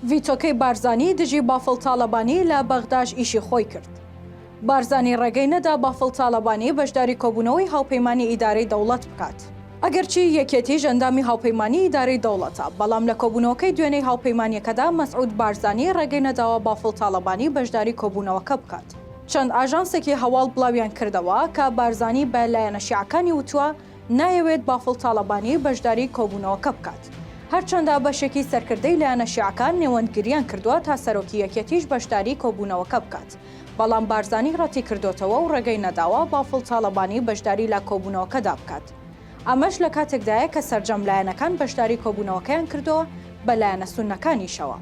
ڤیتۆکەی بارزانی دژی بافڵ تاڵەبانی لە بەغداش ئیشی خۆی کرد. بارزانی ڕێگەی نەدا بافڵ تاڵەبانی بەشداری کۆبوونەوەی هاوپەیمانی ئیدارەی دەوڵەت بکات. ئەگەرچی یەکێتیش ئەندامی هاوپەیمانی ئیدارەی دەوڵەتە، بەڵام لە کۆبوونەوەکەی دوێنێی هاوپەیمانییەکەدا مەسعود بارزانی ڕێگەی نەداوە بافڵ تاڵەبانی بەشداری کۆبوونەوەکە بکات. چەند ئاژانسێکی هەواڵ بڵاویان کردەوە کە بارزانی بە لایەنە شیعەکانی وتووە نایەوێت بافڵ تاڵەبانی بەشداری کۆبوونەوەکە بکات. هەرچەندە بەشێکی سەرکردەی لایەنە شیعەکان نێوەندگریان کردووە تا سەرۆکی یەکێتیش بەشداری کۆبوونەوەکە بکات، بەڵام بارزانی ڕەتیکردۆتەوە و ڕێگەی نەداوە بافڵ تاڵەبانی بەشداری لە کۆبوونەوەکەدا بکات. ئەمەش لە کاتێکدایە کە سەرجەم لایەنەکان بەشداری کۆبوونەوەکەیان کردووە بە لایەنە سوننەکانیشەوە.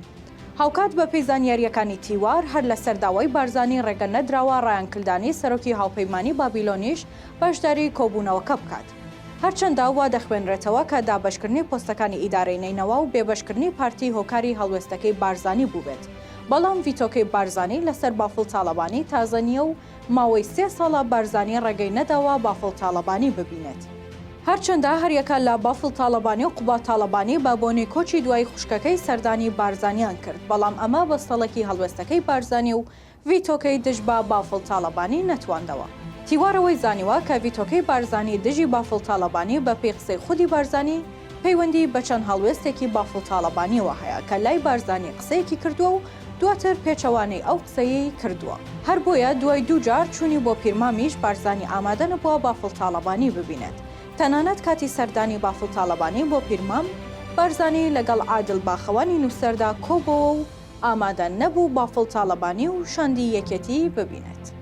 هاوکات بەپێی زانیارییەکانی تیوار، هەر لەسەر داوای بارزانی ڕێگە نەدراوە ڕایان کلدانی سەرۆکی هاوپەیمانی بابیلۆنیش بەشداری کۆبوونەوەکە بکات. هەرچەندە وا دەخوێنرێتەوە کە دابەشکردنی پۆستەکانی ئیدارەی نەینەوا و بێبەشکردنی پارتی هۆکاری هەڵوێستەکەی بارزانی بووبێت، بەڵام ڤیتۆکەی بارزانی لەسەر بافڵ تاڵەبانی تازە نییە و ماوەی سێ ساڵە بارزانی ڕێگەی نەداوە بافڵ تاڵەبانی ببینێت. هەرچەندە هەریەکە لە بافڵ تاڵەبانی و قوباد تاڵەبانی بە بۆنەی کۆچی دوایی خوشکەکەی سەردانی بارزانیان کرد، بەڵام ئەمە بەستەڵەکی هەڵوێستەکەی بارزانی و ڤیتۆکەی دژ بە بافڵ تاڵەبانی نەتواندەوە. تیوار ئەوەی زانیوە کە ڤیتۆکەی بارزانی دژی بافڵ تاڵەبانی بە پێی قسەی خودی بارزانی پەیوەندی بە چەند هەڵوێستێکی بافڵ تاڵەبانیەوە هەیە کە لای بارزانی قسەیەکی کردووە و دواتر پێچەوانەی ئەو قسەیەی کردووە. هەر بۆیە دوای دوو جار چوونی بۆ پیرمامیش بارزانی ئامادە نەبووە بافڵ تاڵەبانی ببینێت. تەنانەت کاتی سەردانی بافڵ تاڵەبانی بۆ پیرمام، بارزانی لەگەڵ عادل باخەوانی نووسەردا کۆبۆوە و ئامادە نەبوو بافڵ تاڵەبانی و شاندی یەکێتی ببینێت.